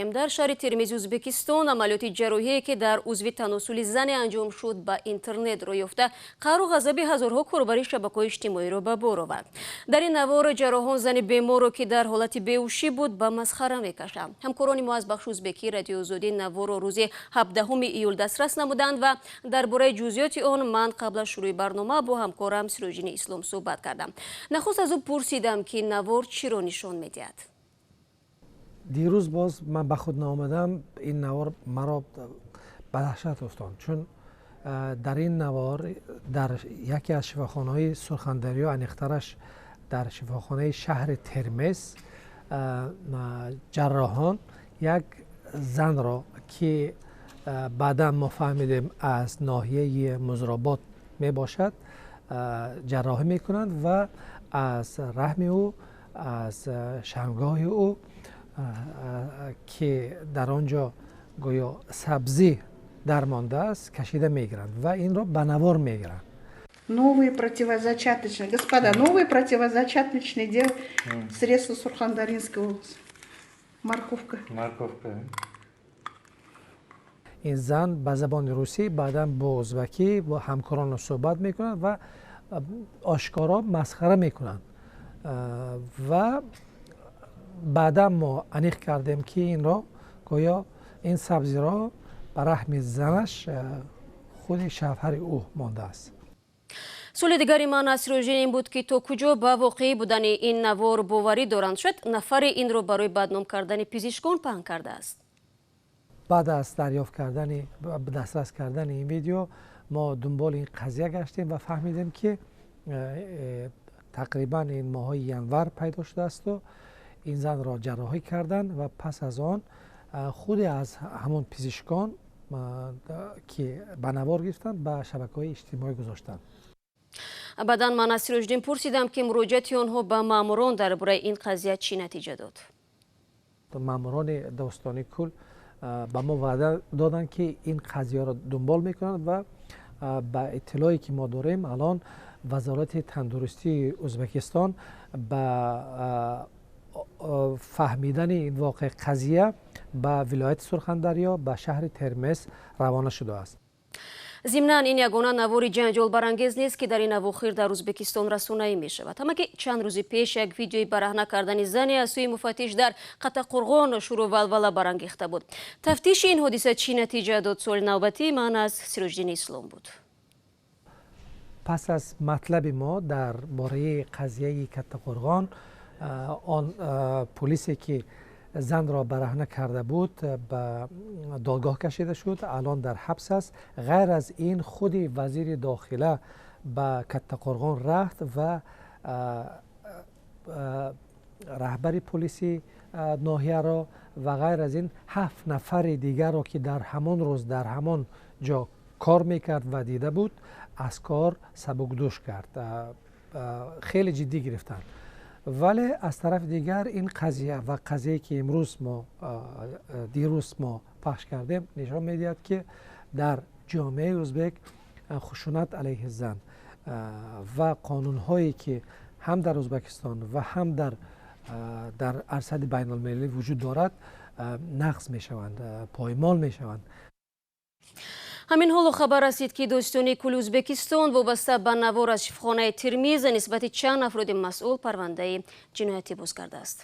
Дар шаҳри Термизи Ӯзбекистон амалиёти ҷарроҳие, ки дар узви таносули зане анҷом шуд, ба интернет рӯй ёфта, қаҳру ғазаби ҳазорҳо корбари шабакаҳои иҷтимоиро ба бор овард. Дар ин навор ҷарроҳон зани беморро, ки дар ҳолати беҳушӣ буд, ба масхара мекашанд. Ҳамкорони мо аз бахши ӯзбекии Радиои Озодӣ наворро рӯзи 17 июл дастрас намуданд ва дар бораи ҷузъиёти он ман қабл аз шурӯи барнома бо ҳамкорам Сироҷиддини Ислом суҳбат кардам. Нахуст аз ӯ пурсидам, ки навор чиро нишон медиҳад. Дирӯз боз ман ба худ наомадам. Ин навор маро ба даҳшат афтонд, чун дар ин навор дар яке аз шифохонаҳои Сурхандарё, аниқтараш дар шифохонаи шаҳри Термез, ҷарроҳон як занро, ки баъдан мо фаҳмидем, аз ноҳияи Музробод мебошад, ҷарроҳӣ мекунанд ва аз раҳми ӯ, аз шармгоҳи ӯ, ки дар он ҷо гӯё сабзӣ дармондааст, кашида мегиранд ва инро ба навор мегиранд. Новые противозачаточные. Господа, новые противозачаточные дел средства Сурхандаринского. Морковка. Морковка. Ин зан ба забони русӣ, баъдан бо узбакӣ бо ҳамкорон суҳбат мекунад ва ошкоро масхара мекунанд. Ва баъдан мо аниқ кардем, ки инро гӯё ин сабзиро ба раҳми занаш худи шавҳари ӯ мондааст. Суоли дигари ман аз Сироҷиддин ин буд, ки то куҷо ба воқеӣ будани ин навор боварӣ доранд. Шояд нафаре инро барои бадном кардани пизишкон паҳн кардааст. Баъд аз дарёфт кардани, дастрас кардани ин видео мо дунболи ин қазия гаштем ва фаҳмидем, ки тақрибан ин моҳҳои январ пайдо шудаасту ин занро ҷарроҳӣ карданд ва пас аз он худе аз ҳамон пизишкон, ки ба навор гирифтанд, ба шабакаҳои иҷтимоӣ гузоштанд. Баъдан ман аз Сироҷиддин пурсидам, ки муроҷиати онҳо ба маъмурон дар бораи ин қазия чӣ натиҷа дод. Маъмурони Достони Кул ба мо ваъда доданд, ки ин қазияро дунбол мекунанд ва ба иттилоъе, ки мо дорем, алон Вазорати тандурустии Ӯзбекистон ба фаҳмидани ин воқеа, қазия, ба вилояти Сурхандарё, ба шаҳри Термез равона шудааст. Зимнан, ин ягона навори ҷанҷолбарангез нест, ки дар ин авохир дар Ӯзбекистон расонаӣ мешавад. Ҳамагӣ чанд рӯзи пеш як видеои бараҳна кардани зане аз сӯи муфаттиш дар Қаттақурғон шӯру валвала барангехта буд. Тафтиши ин ҳодиса чӣ натиҷа дод? Суоли навбатии ман аз Сироҷиддини Ислом буд. Пас аз матлаби мо дар бораи қазияи Каттақурғон, он пулисе, ки занро бараҳна карда буд, ба додгоҳ кашида шуд, алон дар ҳабс аст. Ғайр аз ин, худи вазири дохила ба Каттақурғон рафт ва раҳбари пулиси ноҳияро ва ғайр аз ин ҳафт нафари дигарро, ки дар ҳамон рӯз дар ҳамон ҷо кор мекард ва дида буд, аз кор сабукдӯш кард. Хеле ҷиддӣ гирифтанд. Вале аз тарафи дигар ин қазия ва қазие, ки имрӯз мо, дирӯз мо пахш кардем, нишон медиҳад, ки дар ҷомеаи ӯзбек хушунат алайҳи зан ва қонунҳое, ки ҳам дар Ӯзбекистон ва ҳам дар арсади байналмилалӣ вуҷуд дорад, нақз мешаванд, поймол мешаванд. Ҳамин ҳоло хабар расид, ки Додситонии кулли Ӯзбекистон вобаста ба навор аз шифохонаи Термиз нисбати чанд афроди масъул парвандаи ҷиноятӣ боз кардааст.